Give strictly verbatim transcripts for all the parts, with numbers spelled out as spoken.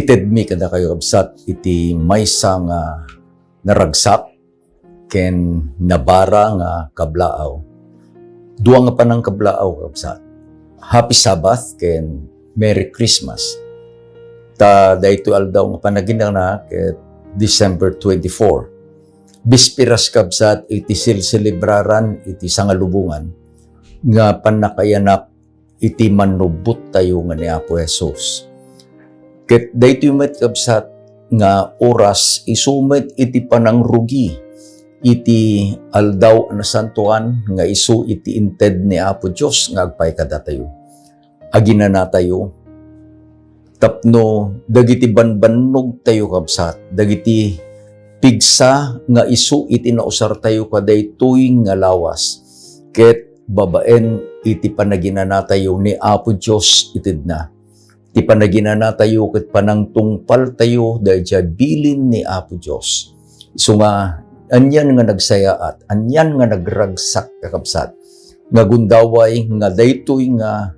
Itedmi kadakayo, kabsat, iti maysa nga naragsak ken nabara nga kablaaw. Dua nga panangkablaaw, kabsat. Happy Sabbath ken Merry Christmas. Ta daytoy aldaw nga panaginana ket December twenty-four. Bisperas, kabsat, iti silselebraran iti sangalubongan nga pannakayanak iti mannubbottayo nga ni Apo Jesus. Ket daytoy met, kabsat, nga oras isu met iti panangrugi iti aldaw a nasantoan nga isu iti inted ni Apo Dios nga agpay kadatayo. Aginanatayo tapno dagiti banbannogtayo, kabsat, dagiti pigsa nga isu iti nausartayo kadaytoy nga lawas, ket babaen iti panaginanatayo ni Apo Dios itedna. Ti panaginanatayo ket panangtungpaltayo daydiay bilin ni Apo Dios. Isu nga, anian nga nagsayaat, anian nga nagragsak, kakabsat, nga gundaway nga daytoy nga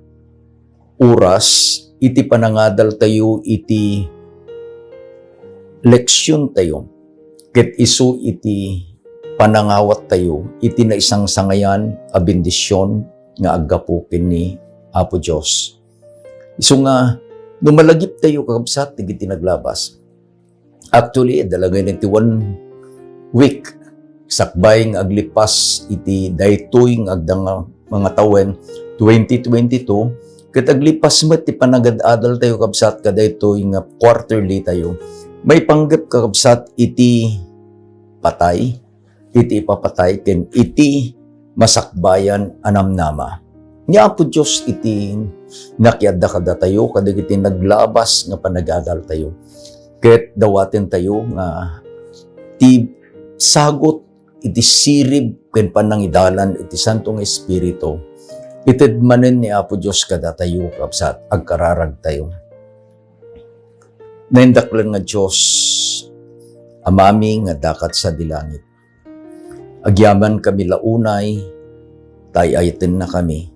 oras iti panangadaltayo iti leksiontayo, ket isu iti panangawattayo iti naisangsangayan a bendision nga aggapu ken ni Apo Dios. Isu nga, no malagiptayo, kakabsat, dagiti naglabas, actually, adda la ngayon iti one week sakbay nga aglipas iti daytoy nga agda nga mga tawen, twenty twenty-two, ket aglipas met ti panagad-adaltayo, kabsat, kadaytoy nga quarterly tayo. Maipanggep, kakabsat, iti patay, iti ipapatay, ken iti masakbayan a namnama. Ni Apo Dios iti nakiadda kadatayo kadagiti naglabas nga panagadaltayo. Ket dawatentayo nga ti sagut iti sirib ken panangidalan iti Santo nga Espiritu, ited manen ni Apo Dios kadatayo, kabsat, agkararagtayo. Naindaklan nga Dios, Amami nga dakat sadi langit, agyamankami la unay ta ay-ayatennakami,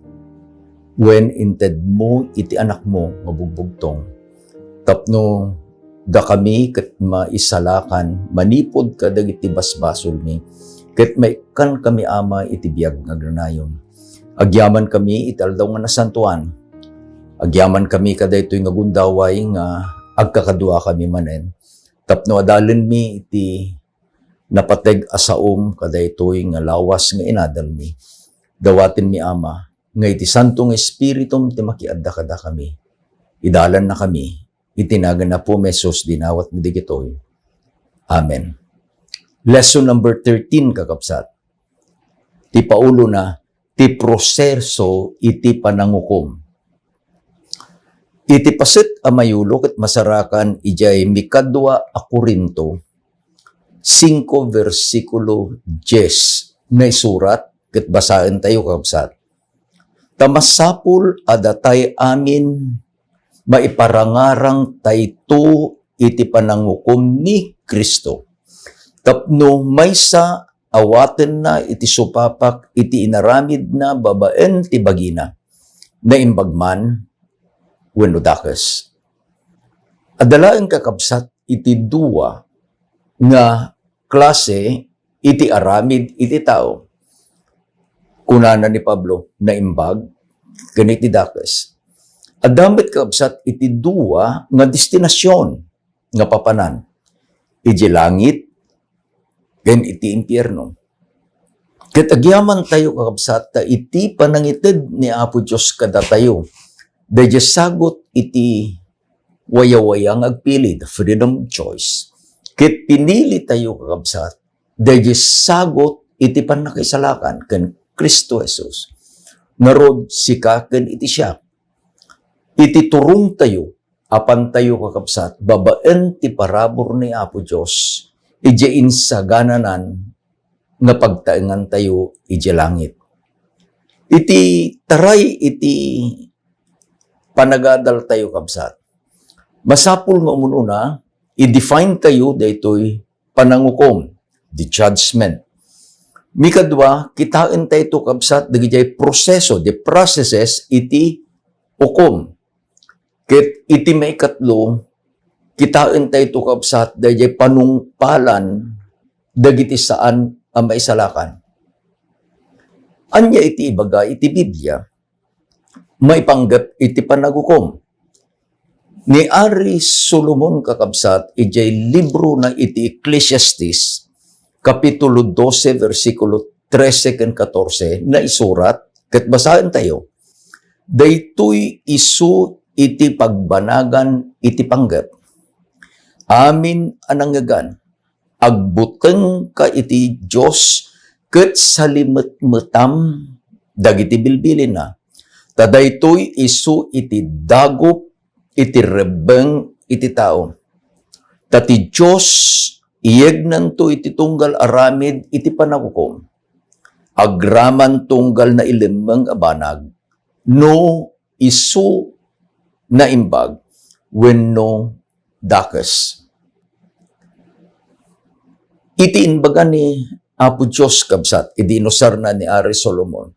wen intedmo iti Anakmo nga bugbugtong, tapno dakami ket maisalakan manipud kadagiti basbasolmi, ket maikkankami, Ama, iti biag nga agnanayon. Agyamankami iti aldaw nga nasantoan. Agyamankami kadaytoy nga gundaway nga agkakaduakami manen, tapno adalenmi iti napateg a saom kadaytoy nga lawas nga inadalmi. Dawatenmi, Ama, nga iti Santo nga Espiritum ti makiadda kadakami. Idalannakami iti nagan ni Apo Jesus dinawatmi dagitoy. Amen. Lesson number thirteen, kakabsat. Ti paulona, ti proseso iti panangukom. Iti paset a mayulo ket masarakan idiay mikadua a Corinto singko, bersikulo dies, naisurat ket basaentayo, kakabsat. Ta masapul a datay amin maiparangarang tayto iti panangukom ni Cristo, tapno maysa awatenna iti supapak iti inaramidna babaen ti bagina, naimbag man wenno dakes. Adda laeng, kakabsat, iti dua nga klase iti aramid iti tao. Kunana ni Pablo, naimbag ken iti dakes. Adda met, kakabsat, iti dua nga destinasion nga papanan, iti langit ken iti impierno. Ket agyamantayo, kakabsat, ta iti panangited ni Apo Dios kadatayo, daydiay sagut iti wayawaya nga agpili, the freedom of choice. Ket pinilitayo, kakabsat, daydiay sagut iti pannakaisalakan ken Cristo Jesus. Ngarud, sika ken iti siak. Iti turongtayo, apantayo, kakabsat, babaen ti parabur ni Apo Dios, idiay insagananan nga pagtaengantayo idiay langit. Iti taray iti panagadaltayo, kabsat, masapul nga umununa, i-define tayo daytoy panangukom, the judgment. Mikadua, kitaentayto, kabsat, dagidiay proseso, the processes iti ukom. Ket iti maikatlo, kitaentayto, kabsat, daydiay panungpalan dagiti saan a maisalakan. Ania iti ibaga iti Biblia maipanggep iti panagukom? Ni Ari Solomon, kakabsat, idiay libro na iti Ecclesiastes, Kapitulo dose, bersikulo trese ken katorse, naisurat, ket basaentayo, "Daytoy isu iti pagbanagan iti panggep. Amin a nangngegan, agbutengka iti Dios ket salimetmetam dagiti bilbilina. Ta daytoy isu iti dagup iti rebbeng iti tao. Ta ti Dios iyegnanto iti tunggal aramid iti panagukom. Agraman tunggal nailemmeng a banag, no isu naimbag wenno dakes." Iti imbaga ni Apo Dios, kabsat, idi inusarna ni Ari Solomon,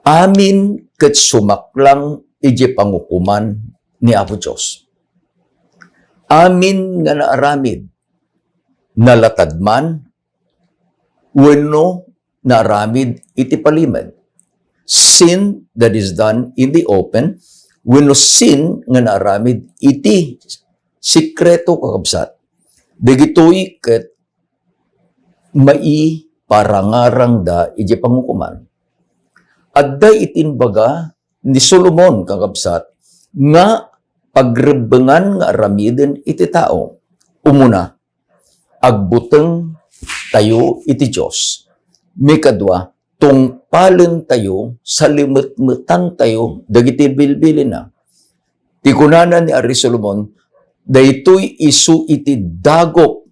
amin ket sumaklang idiay pangukoman ni Apo Dios. Amin nga naaramid, nalatad man wenno naaramid iti palimed. Sin that is done in the open, wenno sin nga naaramid iti sekreto, kakabsat. Dagitoy ket maiparangarangda iti pangukoman. Adda iti imbaga ni Solomon, kakabsat, nga pagrebbengan nga aramiden iti tao. Umuna, agbuteng tayo iti Dios. Mikadua, tungpalen tayo, salimetmetan tayo dagiti bilbilina. Ti kunana ni Ari Solomon, daytoy isu iti dagup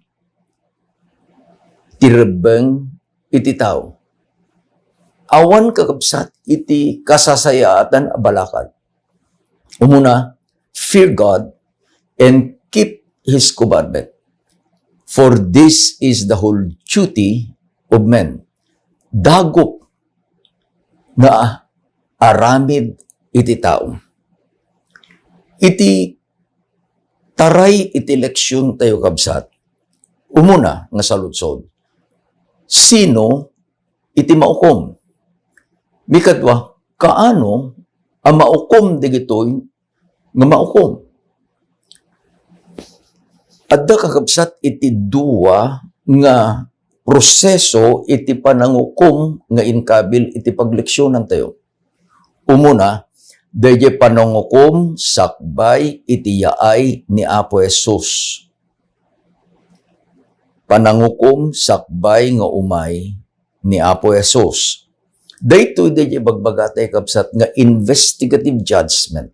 ti rebbeng iti tao. Awan, kakabsat, iti kasasayaatan a balakad. Umuna, fear God and keep His commandment. For this is the whole duty of men. Dagup nga aramid iti tao. Iti taray iti leksion tayo, kabsat, umuna nga saludsod, sino iti maukom? Mikadua, kaano a maukom dagitoy nga maukom? Adda, kakabsat, iti dua nga proseso iti panangukom nga inkabil iti pagleksionantayo. Umuna, daydiay panangukom sakbay iti yaay ni Apo Jesus. Panangukom sakbay nga umay ni Apo Jesus. Daytoy daydiay bagbagatayo, kabsat, nga investigative judgment.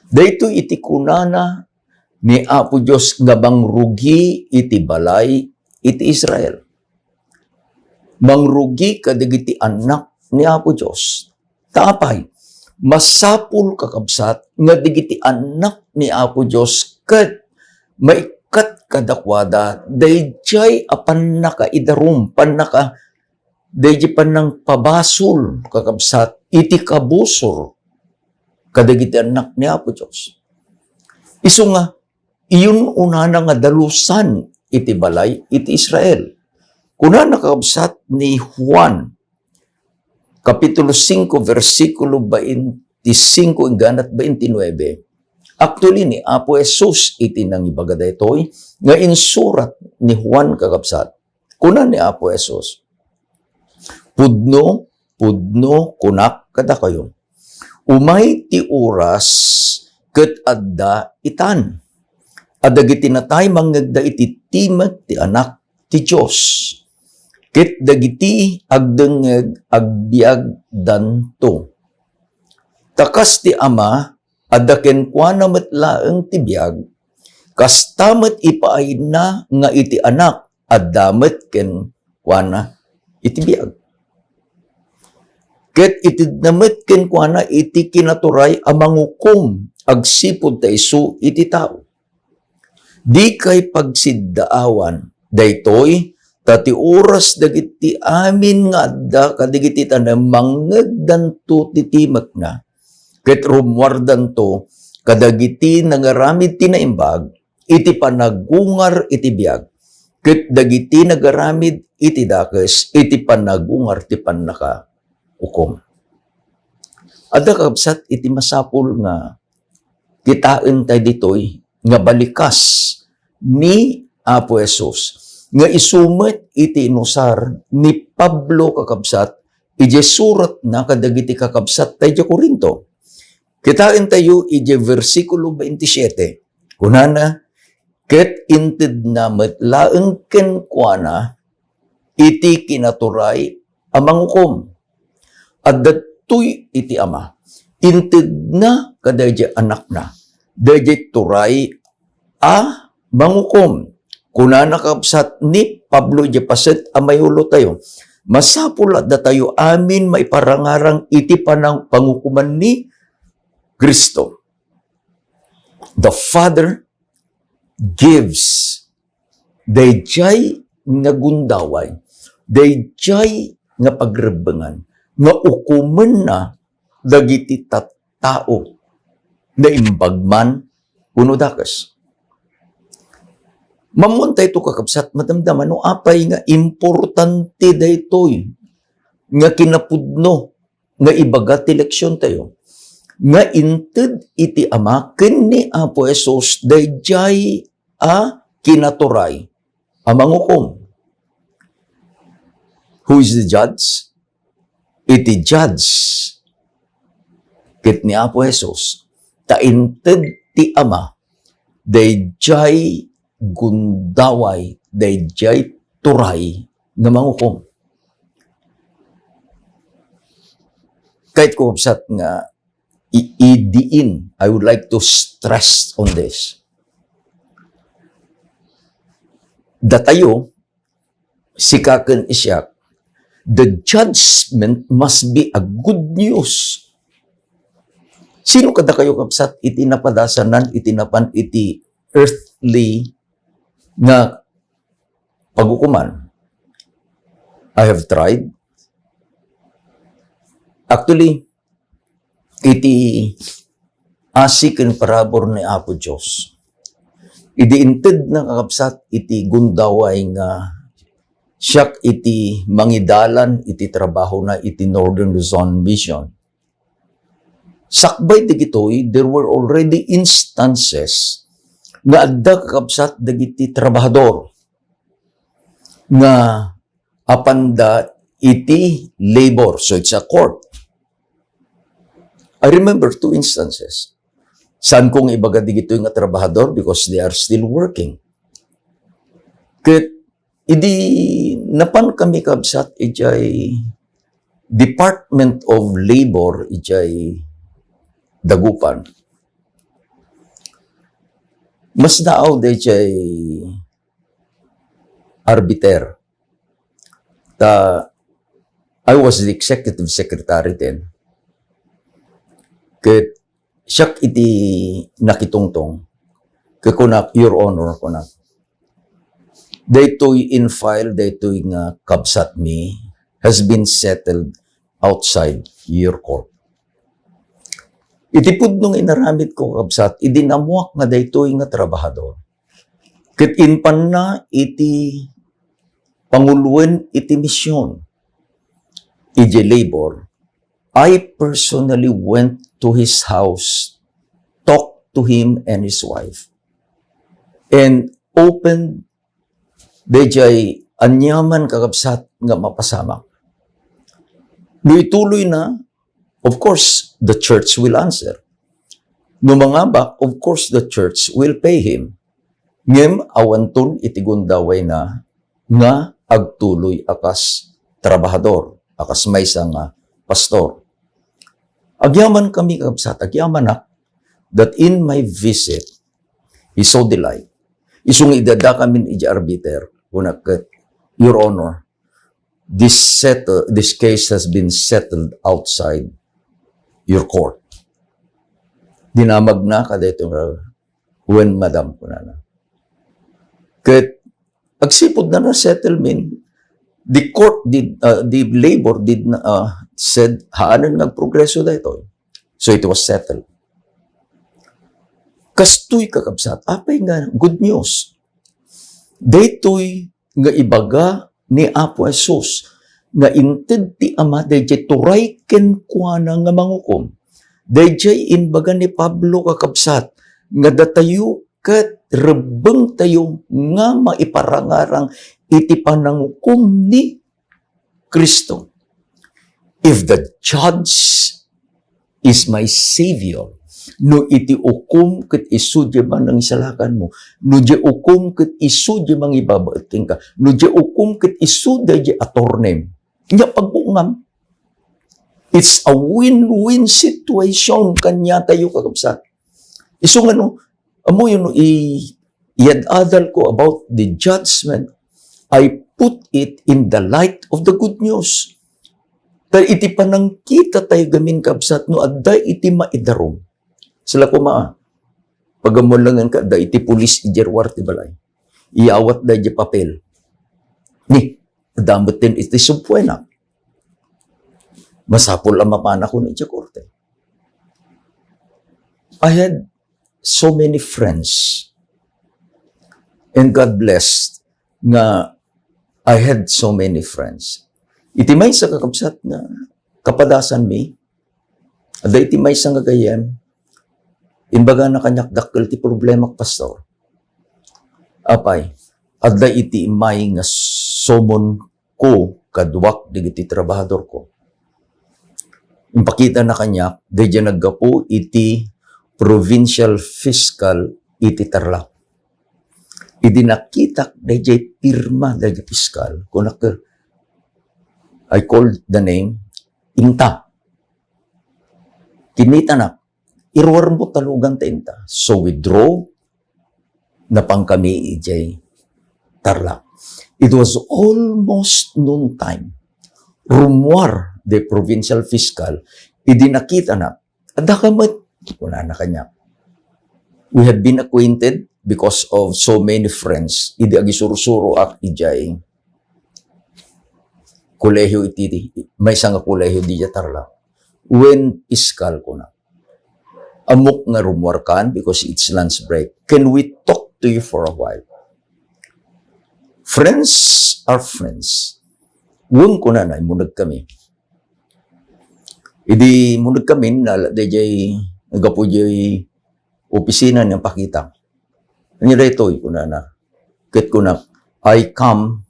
Daytoy iti kunana ni Apo Dios nga mangrugi iti balay iti Israel. Mangrugi kadagiti annak ni Apo Dios. Ta apay? Masapul, kakabsat, nga dagiti annak ni Apo Dios ket maikkat kadakuada daydiay a pannakaidarum, pannaka-, daydiay pannangpabasol, kakabsat, iti kabusor kadagiti annak ni Apo Dios. Isu nga, iyun-unana nga dalusan iti balay iti Israel. Kunana, kakabsat, ni Juan, Kapitulo singko, bersikulo bainti singko ingganat bainti nuebe. Actually, ni Apo Jesus iti nangibaga daytoy nga insurat ni Juan, kakabsat. Kuna ni Apo Jesus, "Pudno, pudno, kunak kadakayo, umay ti oras ket adda itan a dagiti natay mangngegda iti timek ti Anak ti Dios, ket dagiti agdengngeg agbiagdanto. Ta kas ti Ama, adda kenkuana met laeng ti biag, kasta met ipaayna nga iti Anak, adda met kenkuana iti biag. Ket itedna met kenkuana iti kinaturay a mangukom agsipud ta isu iti tao." Dikay pagsiddaawan daytoy, ta ti oras dagiti amin nga adda kadagiti tanem mangngegdanto ti timekna, ket rummuardanto kadagiti nangaramid ti naimbag, iti panagungar iti biag, ket dagiti nagaramid iti dakes iti panagungar ti pannakaukom. Adda, kakabsat, iti masapul nga kitaentayo ditoy nga balikas ni Apo Jesus nga isu met iti inusar ni Pablo, kakabsat, idiay suratna kadagiti kakabsattayo idiay Corinto. Kitaentayo idiay bersikulo twenty-seven. Kunana, "Ket intedna met laeng kenkuana iti kinaturay a mangukom. Adda daytoy iti Ama. Intedna kadaydiay Anakna daydiay turay a mangukom." Kunana, kakabsat, ni Pablo idiay paset a mayulotayo, masapul a datayo amin maiparangarang iti panang-, pangukoman ni Cristo. The Father gives daydiay nga gundaway, daydiay nga pagrebbengan nga ukomenna dagiti tattao, naimbag man wenno dakes. Mammuantayto, kakabsat, madamdama no apay nga importante daytoy nga kinapudno nga ibaga ti leksiontayo, nga inted iti Ama ken ni Apo Jesus daydiay a kinaturay a mangukom. Who is the judge? Iti judge ket ni Apo Jesus, ta inted ti Ama daydiay gundaway, daydiay turay nga mangukom. Kayatko, kabsat, nga i-, idiin, I would like to stress on this. Datayo, sika ken siak, the judgment must be a good news. Sino kadakayo, kabsat, iti napadasanan, iti napan iti earthly nga pagukoman? I have tried. Actually, iti asi ken parabur ni Apo Dios, idi intedna, kakabsat, iti gundaway nga siak iti mangidalan iti trabahona iti Northern Luzon Mission, sakbay dagitoy, there were already instances nga adda, kakabsat, dagiti trabahador nga apanda iti labor. So, it's a court. I remember two instances. Saan kong ibaga digitoy nga trabahador because they are still working. Ket idi napan kami, kabsat, idiay Department of Labor idiay Dagupan, masdaaw daydiay arbiter. Ta, I was the executive secretary then. Ket siak iti nakitungtong, ket kunak, "Your Honor," kunak, "daytoy in file, daytoy nga kabsatmi has been settled outside your court." Iti pudno nga inaramidko, kabsat, idi nammuak nga daytoy nga trabahador ket impanna iti panguloen iti mision idiay labor, I personally went to his house, talked to him and his wife, and opened daydiay aniaman, kakabsat, nga mapasamak. No ituloyna, of course, the church will answer. No mangabak, of course, the church will pay him. Ngem awanton iti gundawayna nga agtuloy a kas trabahador, a kas maysa nga pastor. Agyamankami, kabsat, agyamanak that in my visit, he saw the light. Isu nga idi addakamin idiay arbiter, kunak ket, "Your Honor, this settle, this case has been settled outside your court." Dinamagna kadaytoy nga, "Wen, madam," kunana. Ket agsipud na na-settlement, the court did, uh, the labor did na, uh, said, "Haanen nga agprogreso daytoy." So it was settled. Kastoy, kakabsat, apay nga good news? Daytoy nga ibaga ni Apo Jesus nga inted ti Ama dayjay turay kenkuana nga mangukom. Dayjay imbaga ni Pablo, kakabsat, nga datayo ket rebbengtayo nga maiparangarang iti panangukom ni Cristo. If the judge is my Savior, no iti ukom ket isu diay manangisalakanmo, no diay ukom ket isu diay mangibabaet kenka, no diay ukom ket isu dayjay atornem, nya pagbuongam. It's a win-win situation kaniatayo, kakabsat. Isu nga no, ammoyo no i-, iyad-adal ko about the judgment, I put it in the light of the good news. Ta iti panangkita tayo gamin, kabsat, no adda iti maidarum. Sila kuma, pagamulangan ka, adda iti pulis idiay ruar ti balay. Iyawat da idiay papel. Ni, adda met iti subpoena. Masapul a mapanakon idiay korte. I had so many friends. And God blessed nga I had so many friends. Iti maysa, kakabsat, nga kapadasanmi, adda iti maysa nga gayyem, imbagana kaniak, "Dakkel ti problemak, Pastor." Apay, adda iti immay nga summon ko kaduak dagiti trabahadorko. Impakitana kaniak, dayjay naggapu iti provincial fiscal iti Tarlac. Idi nakitak dayjay pirma dayjay fiscal, kunak, I called the name, "Inta." Kinitanak, "Iruarmo talugan ta, Inta." So we drove, napankami idiay Tarlac. It was almost noontime. Rummuar dayjay provincial fiscal, idi nakitana, "Addaka met?" kunana kaniak. We had been acquainted because of so many friends. Idi agisursuroak idiay kolehiyo iti, maysa nga kolehiyo idiay Tarlac. "When fiscal?" kuna. "Ammok nga rummuarkan because it's lunch break. Can we talk to you for a while?" Friends are friends. "Wen," kunana, immuneg kami. Idi immuneg kami, nala dayjay, naggapu jay opisina ni Pakita. "Ania daytoy?" kunana. Ket kunak, "I come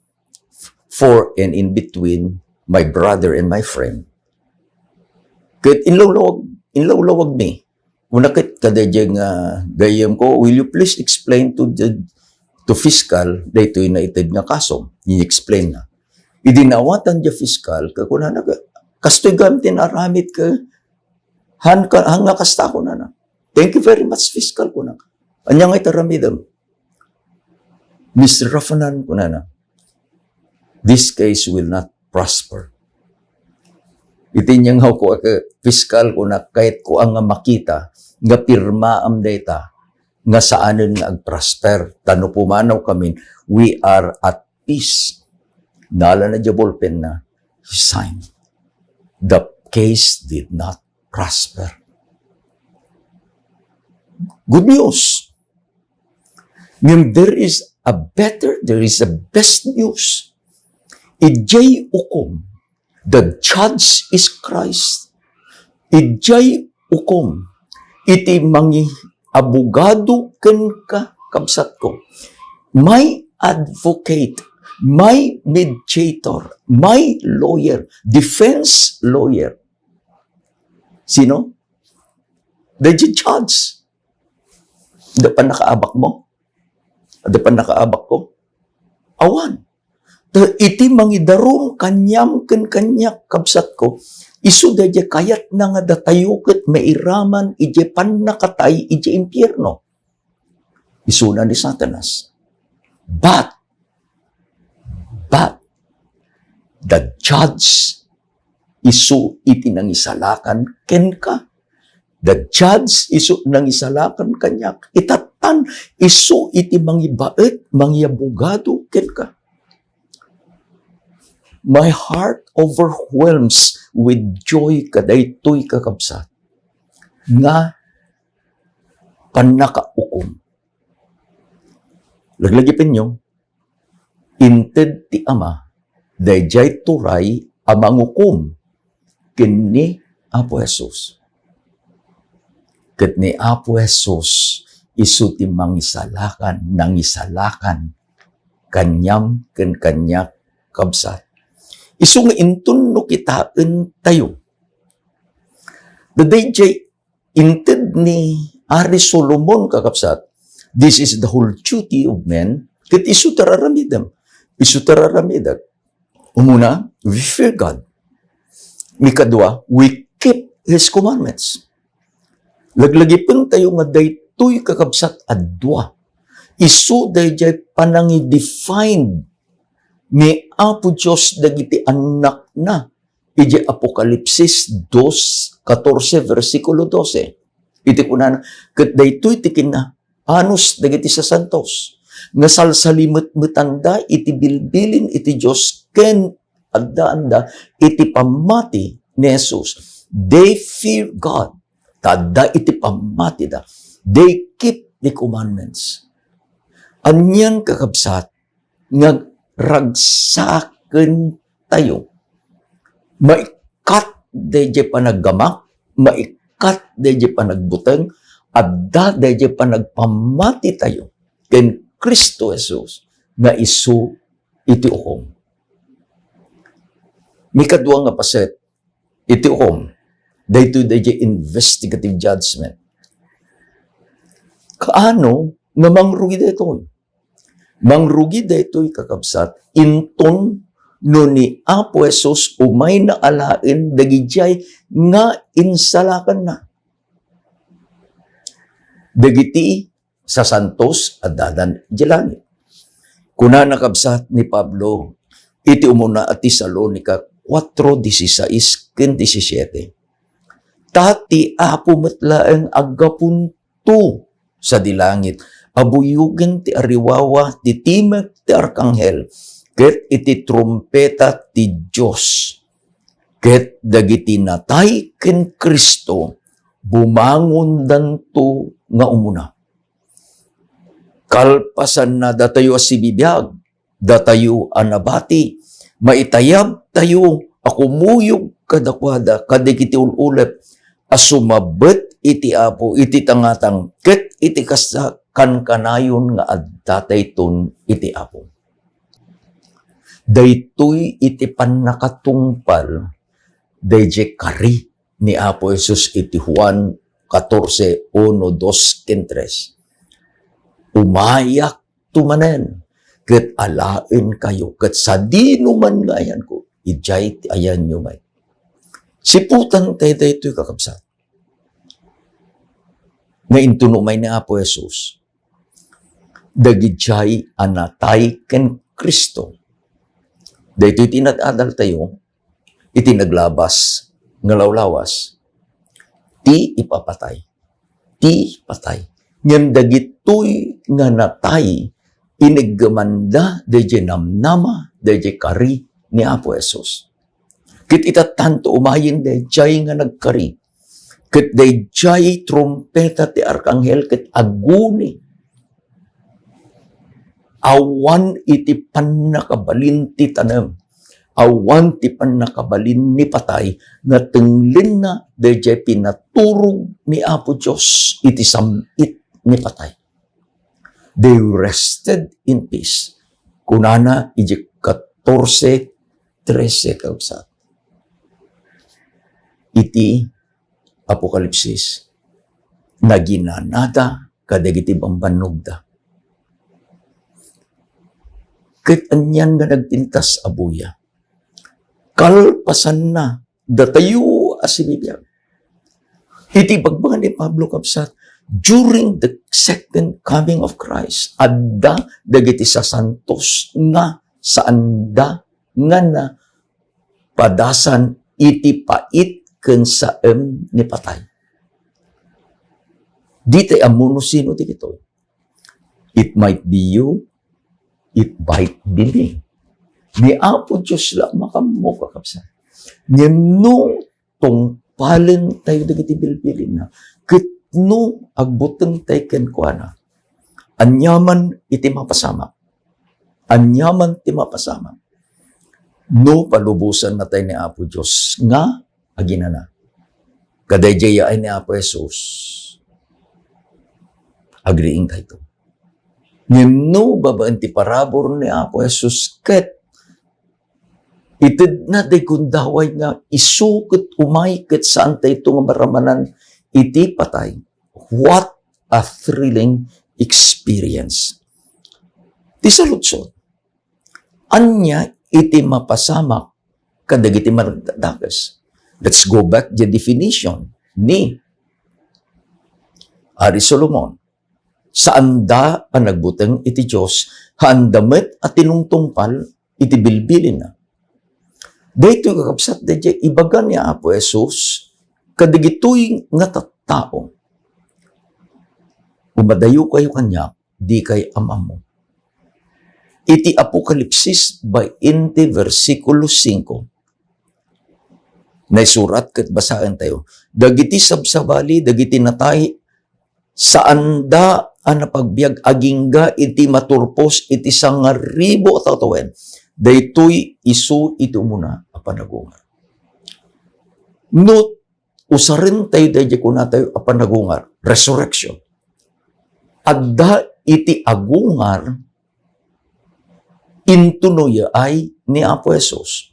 for and in between my brother and my friend." Ket inlawlawag, inlawlawagmi. Kuna ket kadayjay nga gayyemko, "Will you please explain to the, to fiscal daytoy naited nga kaso?" Ini-explain na. Idi naawatan diay fiscal, ket kunana, "Kastoy gayam ti naaramid ket han ka, han nga kasta," kunana. "Thank you very much, fiscal," kunak. "Ania nga iti aramidem?" "Mister Rafanan," kunana, "this case will not prosper." Iti inyangawko a fiscal, kunak, "Kayatko a nga makita nga pirmaam dayta nga saanen nga agprosper. Ta no pumanaw kami, we are at peace." Nalana diay ballpenna, he signed. The case did not prosper. Good news. Ngem there is a better, there is a best news. Idiay ukom, the judge is Christ. Idiay ukom, iti mangiabugado kenka, kabsatko. My advocate, my mediator, my lawyer, defense lawyer. Sino? The judge. Adda pannakaabakmo? Adda pannakaabakko? Awan. Ta iti mangidarum kaniam ken kaniak, kabsatko, isu dayjay kayatna nga datayo ket mairaman idiay pannakatay idiay impierno. Isuna ni Satanas. But, but, the judge isu iti nangisalakan kenka. The judge isu nangisalakan kaniak. Itattan isu iti mangibaet, mangiabugado kenka. My heart overwhelms with joy kadaytoy, kakabsat, nga pannakaukom. Laglagipenyo, inted ti Ama daydiay turay a mangukom ken ni Apo Jesus. Ket ni Apo Jesus isu ti mangisalakan, nangisalakan kaniam ken kaniak, kabsat. Isu nga inton no kitaentayo, daydiay inted ni Ari Solomon, kakabsat, this is the whole duty of men, ket isu ti ar-aramidem, isu ti ar-aramidek. Umuna, we fear God. Mikadua, we keep His commandments. Laglagipentayo nga daytoy, kakabsat, a dua. Isu daydiay panangidefine ni Apo Dios dagiti annakna idiay Apokalipsis dos katorse, bersikulo dose. Iti kunana, ket daytoy ti kinna-, anus dagiti sasantos, nga salsalimetmetanda iti bilbilin iti Dios ken addaanda iti pammati ni Jesus. They fear God. Ta adda iti pammatida. They keep the commandments. Anian, kakabsat, nga ragsakentayo. Maikkat daydiay panaggamak, maikkat daydiay panagbuteng, adda daydiay panagpammatitayo ken Cristo Jesus nga isu iti ukom. Mikadua nga paset, iti ukom, daytoy daydiay investigative judgment. Kaano nga mangrugi daytoy? Mangrugi daytoy, kakabsat, inton no ni Apo Jesus umayna alaen dagidiay nga insalakanna. Dagiti sasantos, addadan idiay langit. Kunana, kabsat, ni Pablo iti umuna a Tesalonica kuatro disisais ken disisiete, "Ta ti Apo met laeng aggapunto sadi langit a buyogen ti ariwawa, ti timek ti arkanghel, ket iti trumpeta ti Dios. Ket dagiti natay ken Cristo bumangondanto nga umuna." Kalpasanna, datayo a sibibiag, datayo a nabati, maitayabtayo a kumuyog kadakuada kadagiti ul-ulep a sumabet iti Apo iti tangatang ket iti kasta, kankanayon nga addatayton iti Apo. Daytoy iti pannakatungpal daydiay kari ni Apo Jesus iti Juan katorse, uno, dos, ken tres. "Umayakto manen, ket alaenkayo, ket sadino man nga ayanko, idiay ti ayanyo met." Siputan tayo daytoy, kakabsat, nga inton umay ni Apo Jesus, dagidiay a natay ken Cristo. Daytoy ti inad-adaltayo iti naglabas nga lawlawas, ti ipapatay, ti patay. Ngem dagitoy nga natay, iniggemanda daydiay namnama, daydiay kari ni Apo Jesus. Ket ita tanto umayen daydiay nga nagkari, ket daydiay trumpeta ti arkanghel ket aguni. Awan iti pannakabalin ti tanem, awan ti pannakabalin ni patay nga tenglenna daydiay pinaturog ni Apo Dios iti sam-it ni patay. "They rested in peace." Kunana iti katorse trese, kabsat. Iti Apokalipsis, naginanada kadagiti bambannogda. Ket anian nga nagpintas a buya? Kalpasanna, datayo a sibibiag. Iti ibagbaga ni Pablo, kabsat, during the second coming of Christ, adda dagiti sasantos nga saanda nga napadasan iti pait ken saem ni patay. Ditay ammo no sino ti kitoy. It might be you, it might be me. Ni Apo Dios la makammo, kakabsat. Ngem no tungpalen tayo dagiti bilbilinna, ket tapno agbutengtay kenkuana. Aniaman iti mapasamak. Aniaman ti mapasamak. No palubosannatay ni Apo Dios nga aginana. Kadaydiay yaay ni Apo Jesus, agriingtayto. Ngem no babaen ti parabur ni Apo Jesus ket itedna dagiti gundaway nga isu ket umay ket saantayto nga maramanan iti patay. What a thrilling experience. Ti saludsod, ania iti mapasamak kadagiti managdakdakes? Let's go back the definition ni Ari Solomon. Saanda a nagbuteng iti Dios, haanda met a tinungtungpal iti bilbilinna. Daytoy, kakabsat, daydiay ibaga ni Apo Jesus kadagitoy nga tattao. Umadayokayo kaniak, dikay am-ammo. Iti Apokalipsis bainte, bersikulo singko, naisurat ket basaentayo, dagiti sabsabali, dagiti natay, saanda a napagbiag agingga iti maturpos iti sangaribu a tawen. Daytoy isu iti umuna a panagungar. No usarentayo daydiay kunatayo a panagungar, resurrection. Adda iti agungar intono yaay ni Apo Jesus.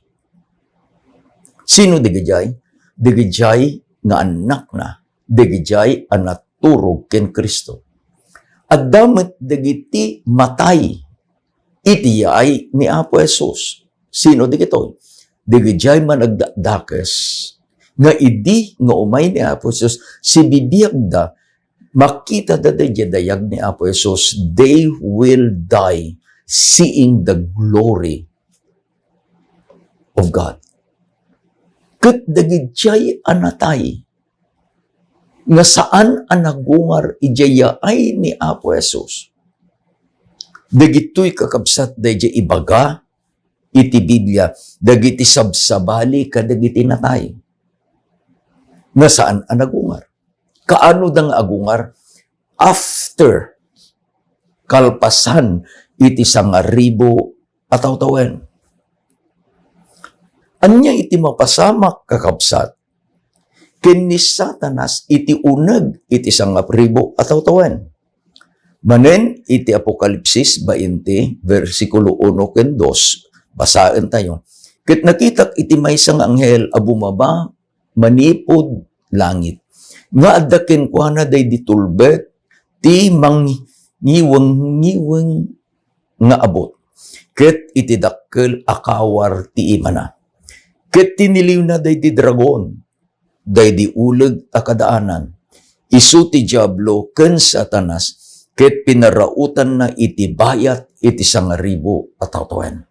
Sino dagidiay? Dagidiay nga annakna, dagidiay a naturog ken Cristo. Adda met dagiti matay iti yaay ni Apo Jesus. Sino dagitoy? Dagidiay managdakdakes nga idi nga umay ni Apo Jesus, sibibiagda, makitada daydiay dayag ni Apo Jesus, they will die seeing the glory of God. Ket dagidiay a natay nga saan a nagungar idiay yaay ni Apo Jesus, dagitoy, kakabsat, daydiay ibaga iti Biblia, dagiti sabsabali kadagiti natay nga saan a nagungar. Kaano da nga agungar? After, kalpasan iti sangaribu a tawtawen. Ania iti mapasamak, kakabsat, ken ni Satanas iti uneg iti sangaribu a tawtawen? Manen iti Apokalipsis bainte, bersikulo uno ken dos, basaentayo. Ket nakitak iti maysa nga anghel a bumaba manipud langit, nga adda kenkuana daydi tulbek ti mangngiwengngiweng nga abut, ket iti dakkel a kawar ti imana. Ket tiniliwna daydi dragon, daydi uleg a kadaanan, isu ti Diablo ken Satanas, ket pinaraotanna iti bayat iti sangaribu a tawtawen.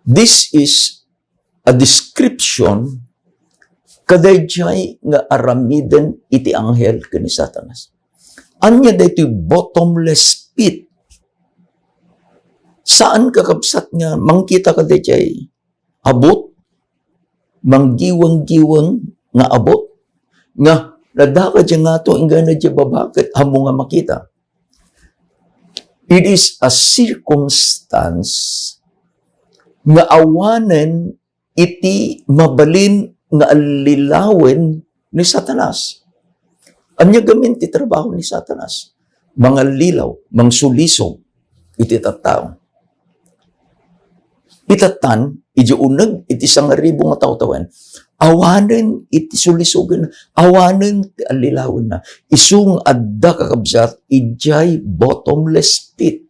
This is a description kadaydiay nga aramiden iti anghel ken ni Satanas. Ania daytoy bottomless pit? Saan, kakabsat, nga mangkita kadaydiay abut, manggiwenggiweng nga abut, nga nadakadya ngato inggana diay baba ket ammo nga makita. It is a circumstance nga awanen iti mabalin nga allilawen ni Satanas. Ania gamin ti trabaho ni Satanas? Mangallilaw, mangsulisog iti tattao. Itatan, idiay uneg iti sangaribu nga tawtawen, awanen iti sulisogen, awanen ti allilawenna. Isu nga adda, kakabsat, idiay bottomless pit.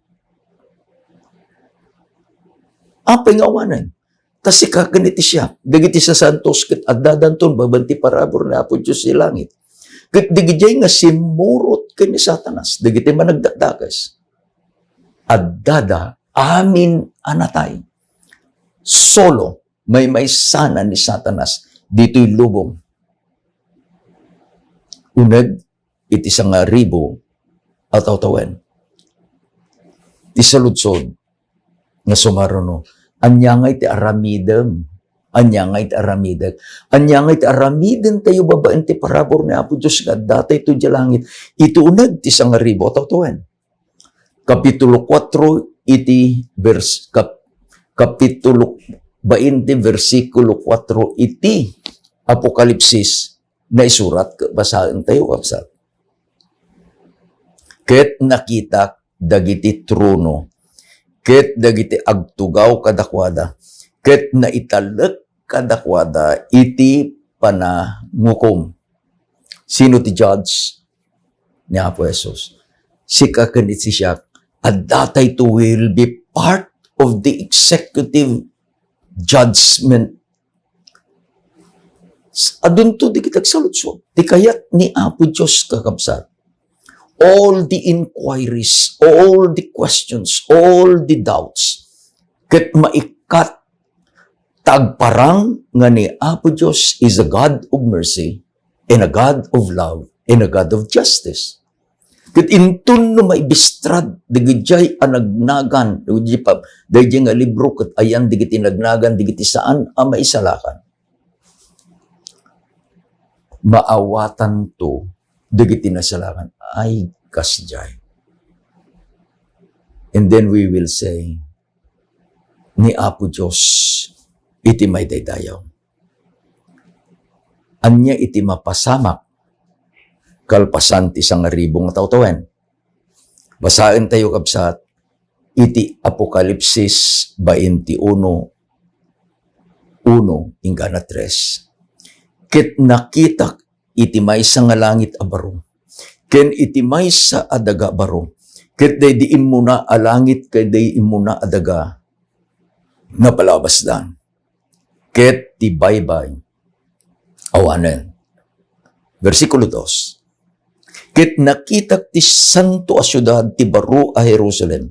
Apay nga awanen? Ta sika ken iti siak, dagiti sasantos ket addadanton babaen ti parabur ni Apo Dios iti langit. Ket dagidiay nga simmurot ken ni Satanas, dagiti managdakdakes, addada amin a natay. Solo, maymaysana ni Satanas ditoy lubong. Uneg iti sangaribu a tawtawen. Ti saludsod nga sumaruno, ania ngay ti aramidem Ania nga iti aramidek? Ania nga iti aramidentayo babaen ti parabur ni Apo Dios nga adda daytoy idiay langit? Iti uneg ti sangaribu a tawen. Kapitulo kuatro iti vers-, kap-, kapitulo bainte, bersikulo kuatro iti Apokalipsis, naisurat ket basaentayo, kabsat. Ket nakitak dagiti trono, ket dagiti agtugaw kadakuada, ket naitalek kadakuada iti panangukom. Sino ti judge? Ni Apo Jesus. Sika ken iti siak, adda daytoy, will be part of the executive judgment. Adunto dagiti agsaludsod. Ti kayat ni Apo Dios, kakabsat, all the inquiries, all the questions, all the doubts, ket maikkat ta agparang nga ni Apo Dios is a God of mercy, and a God of love, and a God of justice. Ket inton no maibistrad dagijay a nagnagan, dagijay pa-, dagijay nga libro ket ayan dagiti nagnagan, dagiti saan a maisalakan, maawatanto dagiti nasalakan. Ay, kasjay. And then we will say, ni Apo Dios iti maidaydayaw. Ania iti mapasamak kalpasan ti sangaribu nga tawtawen? Basaentayo, kabsat, iti Apokalipsis twenty-one, uno inggana tres. Ket nakitak iti maysa nga langit a baro, ken iti maysa a daga a baro, ket daydi immuna a langit ken daydi immuna a daga napalabasdan, ket ti baybay awanen. Bersikulo dos. Ket nakitak ti santo a siudad, ti baro a Jerusalem,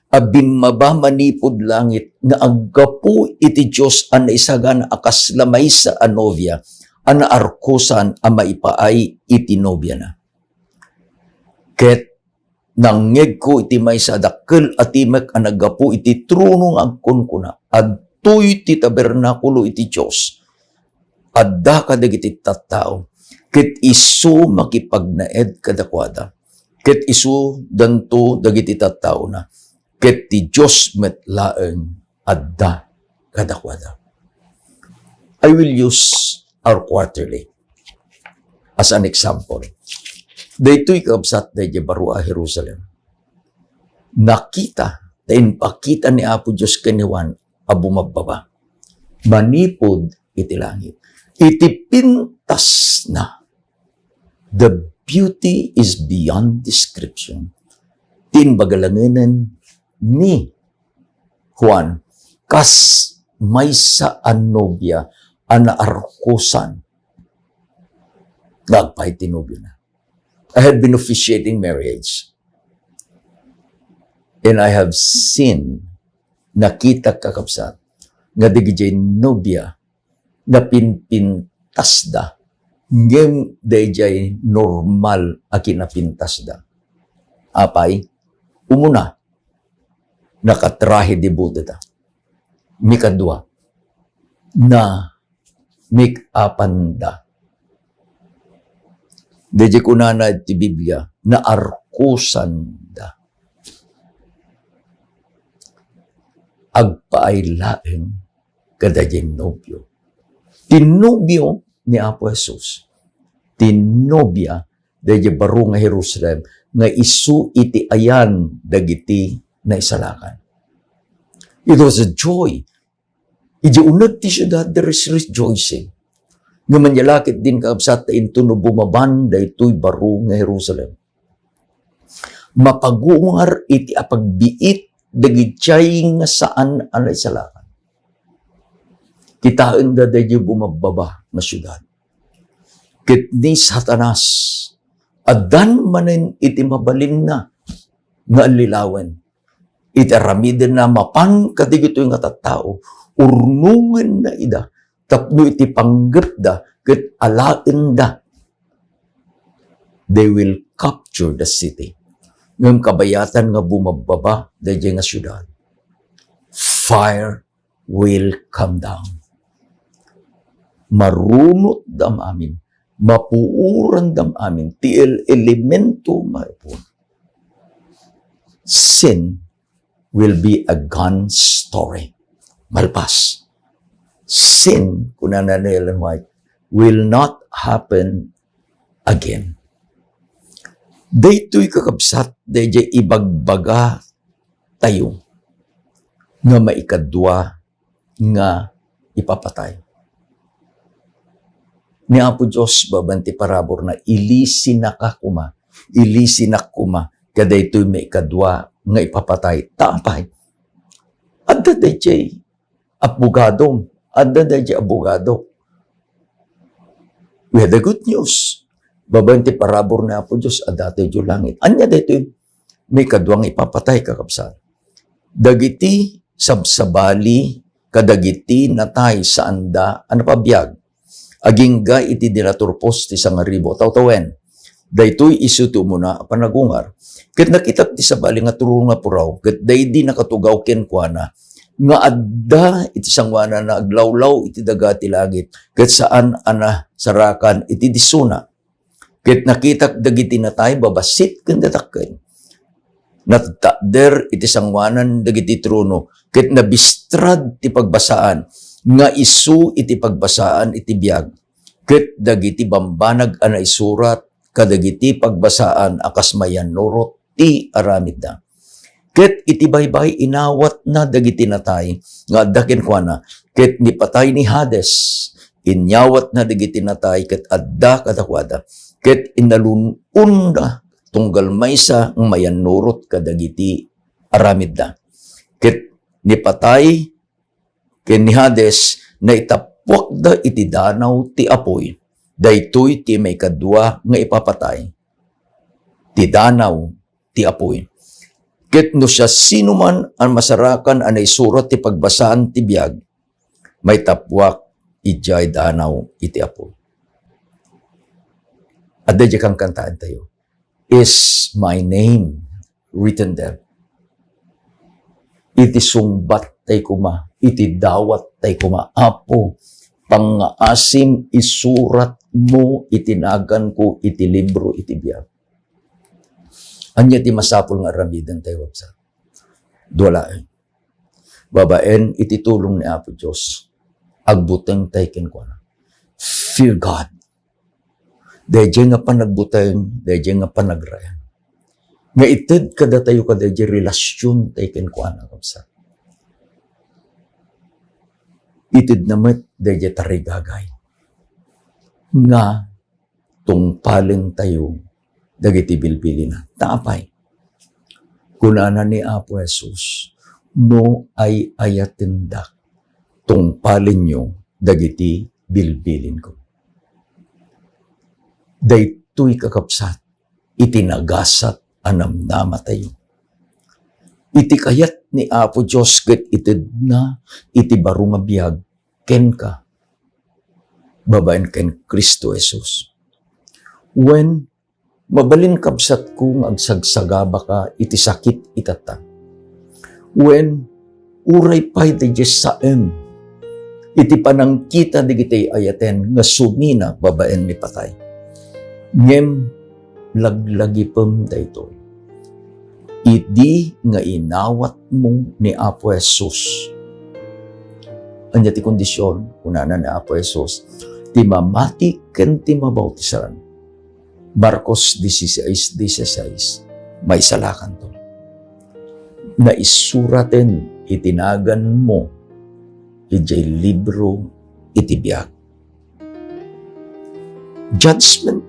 a bimmaba manipud langit, nga aggapu iti Dios a naisagana a kasla maysa a nobia a naarkosan a maipaay iti nobiana. Ket nangngegko iti maysa a dakkel a timek a naggapu iti trono nga agkunkuna, "Adtoy ti tabernakulo iti Dios. Adda kadagiti tattao, ket isu makipagnaed kadakuada, ket isudanto dagiti tattaona, ket ti Dios met laeng adda kadakuada." I will use our quarterly as an example. Daytoy, kabsat, daydiay baro a Jerusalem. Nakita, ta impakita ni Apo Dios ken ni Juan a bumabbaba manipud iti langit. Iti pintasna, the beauty is beyond description. Ti imbaga langenen ni Juan, kas maysa a nobia a naarkosan nga agpaay ti nobiona. I have been officiating marriage. And I have seen, nakita, kakabsat, nga dagiti nobia, napinpintasda, ngem daydiay normal a kinapintasda. Apay, umuna, nakatrahe de boda da. Mikadua, na make-upanda. Daydiay kunana ti Biblia, naarkosanda. Agpaay laeng kadaydiay nobio. Ti nobio ni Apo Jesus. Ti nobia daydiay baro nga Jerusalem nga isu iti ayan dagiti naisalakan. It was a joy. Idiay uneg ti siudad, there is rejoicing. Ngem ania la ketdin, kakabsat, ta intono bumaban daytoy baro nga Jerusalem, mapagungar iti apagbiit dagiti nga saan a naisalakan. Kitaenda daydiay bumabbaba nga siudad. Ket ni Satanas, addan manen iti mabalinna nga allilawen. Iti aramidenna mapan kadagitoy nga tattao, urnongenna ida tapno iti panggepda ket alaenda, they will capture the city. Ngem kabayatan nga bumabbaba daydiay nga siudad, fire will come down. marunotdam amin, mapuorandam amin ti el-, elemento maipuon. Sin will be a gone story. Malpas. Sin, kunana ni Ellen White, will not happen again. Daytoy, kakabsat, dayjay ibagbaga tayo nga maikadua nga ipapatay. Ni Apo Dios, babaen ti paraburna, ilisinaka koma, ilisinak koma, kadaytoy maikadua nga ipapatay. Ta apay? Adda dayjay abogadom, adda dayjay abogado. We have the good news. Babaen ti parabur ni Apo Dios, adda tayo langit. Ania daytoy maikadua nga ipapatay, kakabsat? Dagiti sabsabali kadagiti natay saanda a napabiag. Agingga iti dinaturpos ti sangaribu a tawen. Daytoy isu ti umuna a panagungar. Ket nakitak ti sabali nga trono nga puraw, ket daydi nakatugaw kenkuana, nga adda iti sangoananna aglawlaw iti daga ti langit, ket saan a nasarakan iti disona. Ket nakitak dagiti natay babassit ken dadakkel. Natakder iti sangoanan dagiti trono, ket nabistrad ti pagbasaan nga isu iti pagbasaan iti biag, ket dagiti bambanag a naisurat kadagiti pagbasaan a kas mayannurot ti aramidda. Ket iti baybay, inawatna dagiti natay nga adda kenkuana, ket ni patay ni Hades, inyawatna dagiti natay ket adda kadakuada, ket inalun-onna tunggal maysa nga mayannurot kadagiti aramidda. Ket ni patay ken ni Hades, naitappuakda iti danaw ti apuy. Daytoy ti maikadua nga ipapatay, ti danaw ti apuy. Ket no siasinoman a masarakan a naisurat ti pagbasaan ti biag, maitappuak idiay danaw iti apuy. Adda diay kankantaentayo, "Is my name written there?" Iti sungbat tay koma, iti dawat tay koma, "Apo, pangngaasim, isurat mo iti naganko iti libro iti biag." Ania ti masapul nga aramiden tayo, kabsat? Dua laeng. Babaen iti tulong ni Apo Dios, agbuteng tay kenkuana. Fear God. Daydiay nga panagbuteng, daydiay nga panagraem, nga ited kadatayo kadaydiay relasion tay kenkuana, kabsat. Itedna met daydiay tarigagay nga tungpalen tayo dagiti bilbilina. Ta apay? Kunana ni Apo Jesus, "No ay-ayatendak, tungpalenyo dagiti bilbilinko." Daytoy, kakabsat, iti nagasat a namnamatayo. Iti kayat ni Apo Dios ket itedna iti baro nga biag kenka, babaen ken Cristo Jesus. Wen, mabalin, kabsatko, nga agsagsagabaka iti sakit itatta. Wen, uray pay daydiay saem iti panangkita dagiti ay-ayaten nga sumina babaen ni patay. Ngem laglagipem daytoy. Idi nga inawatmo ni Apo Jesus. Ania ti kondision? Kunana ni Apo Jesus, "Ti mamati ken ti mabautisan." Marcos dieciséis dieciséis, maisalakanto. Naisuraten iti naganmo idiay libro iti biag. Judgment,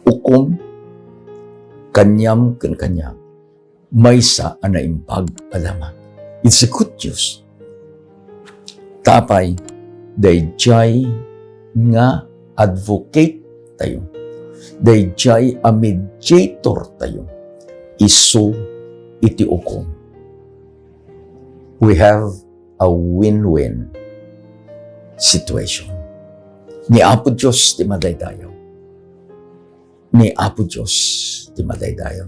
ukom, kaniam ken kaniak, maysa a naimbag a damag. It's a good news. Ta apay, daydiay nga advocate tayo, daydiay a mediator tayo isu iti ukom. We have a win-win situation. Ni Apo Dios ti madaydayaw. Ni Apo Dios ti madaydayaw.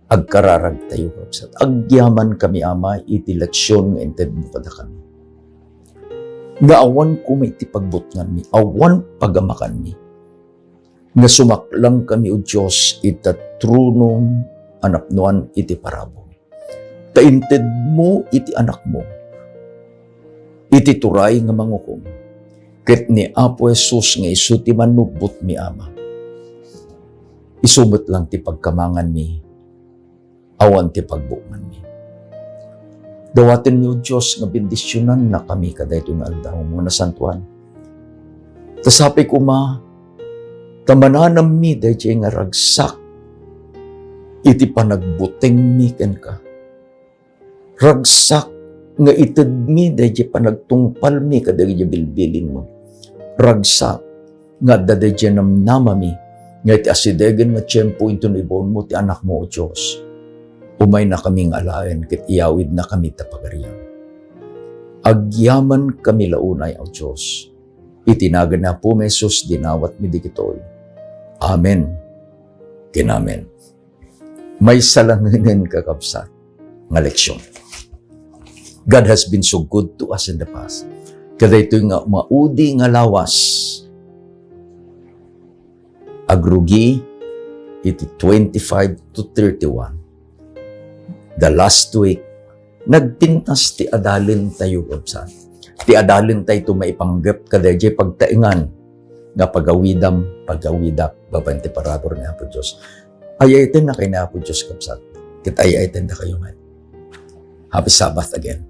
Agkararag tayo, kabsat. Agyamankami, Ama, iti leksion nga intedmo kadakami. nga awan koma iti pagbutnganmi, awan pagamakanmi, nga sumaklangkami, O Dios, ita tronom a napnoan iti parabur. Ta intedmo iti Anakmo, iti turay nga mangukom, ket ni Apo Jesus nga isu ti mannubbotmi, Ama. Isu met lang ti pagkamanganmi, awan ti pagbutnganmi. Dawatenmi, O Dios, nga bendisionannakami kadaytoy nga aldaw nga nasantoan. Ta sapay koma, ta mananammi daydiay nga ragsak iti panagbutengmi kenka. Ragsak nga itedmi daydiay panagtungpalmi kadagiti bilbilinmo. Ragsak nga adda daydiay namnamami nga iti asidegen nga tiempo inton ibaonmo ti Anakmo, O Dios, umaynakami nga alaen ket iyawidnakami ta pagariam. Agyamankami la unay, O Dios. Iti nagan ni Apomi Jesus, dinawatmi dagitoy. Amen ken amen. Maysa langenen, kakabsat, nga leksyon. God has been so good to us in the past. Kadaytoy nga maudi nga lawas, agrugi iti twenty-five to thirty-one. The last week, nagpintas ti adalentayo, kabsat. Ti adalentayo ti maipanggep kadaydiay pagtaengan nga pagawidam, pagawidak, babaen ti parabur ni Apo Dios. Ay-ayatennakayo ni Apo Dios, kabsat. Ket ay-ayatennakayo met. Happy Sabbath again.